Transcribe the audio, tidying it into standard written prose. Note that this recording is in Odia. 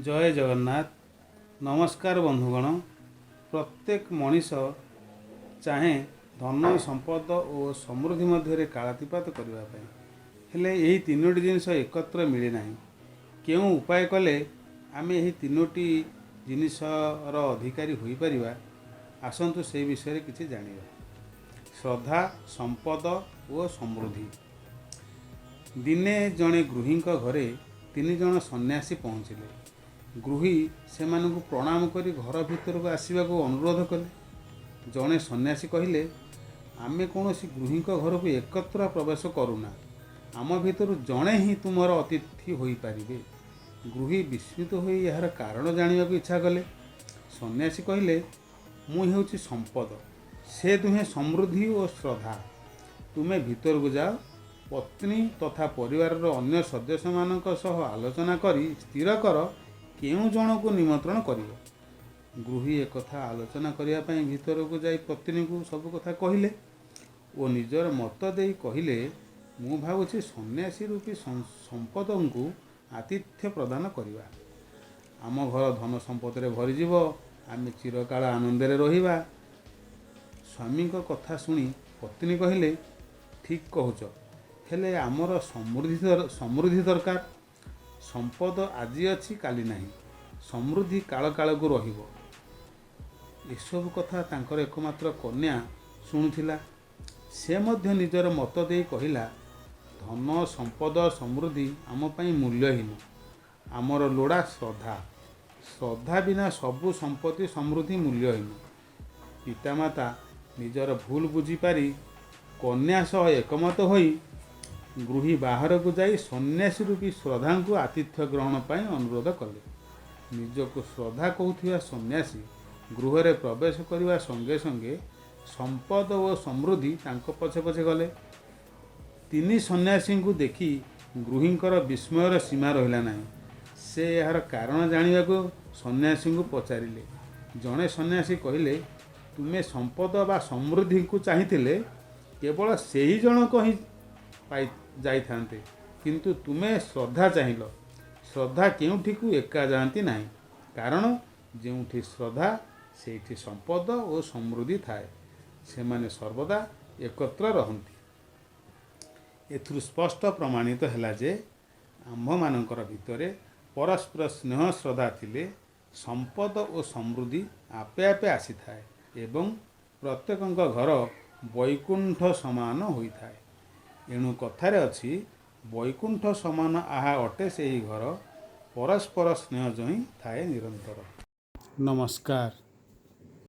ଜୟ ଜଗନ୍ନାଥ। ନମସ୍କାର ବନ୍ଧୁଗଣ। ପ୍ରତ୍ୟେକ ମଣିଷ ଚାହେଁ ଧନ, ସମ୍ପଦ ଓ ସମୃଦ୍ଧି ମଧ୍ୟରେ କାଳାତିପାତ କରିବା ପାଇଁ। ହେଲେ ଏହି ତିନୋଟି ଜିନିଷ ଏକତ୍ର ମିଳେ ନାହିଁ। କେଉଁ ଉପାୟ କଲେ ଆମେ ଏହି ତିନୋଟି ଜିନିଷର ଅଧିକାରୀ ହୋଇପାରିବା, ଆସନ୍ତୁ ସେହି ବିଷୟରେ କିଛି ଜାଣିବା। ଶ୍ରଦ୍ଧା, ସମ୍ପଦ ଓ ସମୃଦ୍ଧି। ଦିନେ ଜଣେ ଗୃହୀଙ୍କ ଘରେ ତିନି ଜଣ ସନ୍ନ୍ୟାସୀ ପହଞ୍ଚିଲେ। ଗୃହୀ ସେମାନଙ୍କୁ ପ୍ରଣାମ କରି ଘର ଭିତରକୁ ଆସିବାକୁ ଅନୁରୋଧ କଲେ। ଜଣେ ସନ୍ନ୍ୟାସୀ କହିଲେ, "ଆମେ କୌଣସି ଗୃହୀଙ୍କ ଘରକୁ ଏକତ୍ର ପ୍ରବେଶ କରୁନା। ଆମ ଭିତରୁ ଜଣେ ହିଁ ତୁମର ଅତିଥି ହୋଇପାରିବେ।" ଗୃହୀ ବିସ୍ମିତ ହୋଇ ଏହାର କାରଣ ଜାଣିବାକୁ ଇଚ୍ଛା କଲେ। ସନ୍ନ୍ୟାସୀ କହିଲେ, "ମୁଁ ହେଉଛି ସମ୍ପଦ, ସେ ଦୁହେଁ ସମୃଦ୍ଧି ଓ ଶ୍ରଦ୍ଧା। ତୁମେ ଭିତରକୁ ଯାଅ। ପତ୍ନୀ ତଥା ପରିବାରର ଅନ୍ୟ ସଦସ୍ୟମାନଙ୍କ ସହ ଆଲୋଚନା କରି ସ୍ଥିର କର କେଉଁ ଜଣକୁ ନିମନ୍ତ୍ରଣ କରିବ।" ଗୃହୀ ଏକଥା ଆଲୋଚନା କରିବା ପାଇଁ ଭିତରକୁ ଯାଇ ପତ୍ନୀଙ୍କୁ ସବୁ କଥା କହିଲେ ଓ ନିଜର ମତ ଦେଇ କହିଲେ, "ମୁଁ ଭାବୁଛି ସନ୍ନ୍ୟାସୀ ରୂପୀ ସମ୍ପଦଙ୍କୁ ଆତିଥ୍ୟ ପ୍ରଦାନ କରିବା। ଆମ ଘର ଧନ ସମ୍ପଦରେ ଭରିଯିବ। ଆମେ ଚିରକାଳ ଆନନ୍ଦରେ ରହିବା।" ସ୍ୱାମୀଙ୍କ କଥା ଶୁଣି ପତ୍ନୀ କହିଲେ, "ଠିକ୍ କହୁଛ, ହେଲେ ଆମର ସମୃଦ୍ଧି ଦରକାର। ସମ୍ପଦ ଆଜି ଅଛି, କାଲି ନାହିଁ। ସମୃଦ୍ଧି କାଳ କାଳକୁ ରହିବ।" ଏସବୁ କଥା ତାଙ୍କର ଏକମାତ୍ର କନ୍ୟା ଶୁଣୁଥିଲା। ସେ ମଧ୍ୟ ନିଜର ମତ ଦେଇ କହିଲା, "ଧନ, ସମ୍ପଦ, ସମୃଦ୍ଧି ଆମ ପାଇଁ ମୂଲ୍ୟହୀନ। ଆମର ଲୋଡ଼ା ଶ୍ରଦ୍ଧା। ଶ୍ରଦ୍ଧା ବିନା ସବୁ ସମ୍ପତ୍ତି, ସମୃଦ୍ଧି ମୂଲ୍ୟହୀନ।" ପିତାମାତା ନିଜର ଭୁଲ ବୁଝିପାରି କନ୍ୟା ସହ ଏକମତ ହୋଇ ଗୃହୀ ବାହାରକୁ ଯାଇ ସନ୍ନ୍ୟାସୀ ରୂପୀ ଶ୍ରଦ୍ଧାଙ୍କୁ ଆତିଥ୍ୟ ଗ୍ରହଣ ପାଇଁ ଅନୁରୋଧ କଲେ। ନିଜକୁ ଶ୍ରଦ୍ଧା କହୁଥିବା ସନ୍ନ୍ୟାସୀ ଗୃହରେ ପ୍ରବେଶ କରିବା ସଙ୍ଗେ ସଙ୍ଗେ ସମ୍ପଦ ଓ ସମୃଦ୍ଧି ତାଙ୍କ ପଛେ ପଛେ ଗଲେ। ତିନି ସନ୍ନ୍ୟାସୀଙ୍କୁ ଦେଖି ଗୃହୀଙ୍କର ବିସ୍ମୟର ସୀମା ରହିଲା ନାହିଁ। ସେ ଏହାର କାରଣ ଜାଣିବାକୁ ସନ୍ନ୍ୟାସୀଙ୍କୁ ପଚାରିଲେ। ଜଣେ ସନ୍ନ୍ୟାସୀ କହିଲେ, "ତୁମେ ସମ୍ପଦ ବା ସମୃଦ୍ଧିକୁ ଚାହିଁଥିଲେ କେବଳ ସେହି ଜଣକ ହିଁ ପାଇ ଯାଇଥାନ୍ତେ, କିନ୍ତୁ ତୁମେ ଶ୍ରଦ୍ଧା ଚାହିଁଲ। ଶ୍ରଦ୍ଧା କେଉଁଠିକୁ ଏକା ଯାଆନ୍ତି ନାହିଁ। କାରଣ ଯେଉଁଠି ଶ୍ରଦ୍ଧା, ସେଇଠି ସମ୍ପଦ ଓ ସମୃଦ୍ଧି ଥାଏ। ସେମାନେ ସର୍ବଦା ଏକତ୍ର ରହନ୍ତି।" ଏଥିରୁ ସ୍ପଷ୍ଟ ପ୍ରମାଣିତ ହେଲା ଯେ ଆମ୍ଭମାନଙ୍କର ଭିତରେ ପରସ୍ପର ସ୍ନେହ ଶ୍ରଦ୍ଧା ଥିଲେ ସମ୍ପଦ ଓ ସମୃଦ୍ଧି ଆପେ ଆପେ ଆସିଥାଏ ଏବଂ ପ୍ରତ୍ୟେକଙ୍କ ଘର ବୈକୁଣ୍ଠ ସମାନ ହୋଇଥାଏ। ଏଣୁ କଥାରେ ଅଛି, "ବୈକୁଣ୍ଠ ସମାନ ଆହା ଅଟେ ସେହି ଘର, ପରସ୍ପର ସ୍ନେହ ଯହିଁ ଥାଏ ନିରନ୍ତର।" ନମସ୍କାର।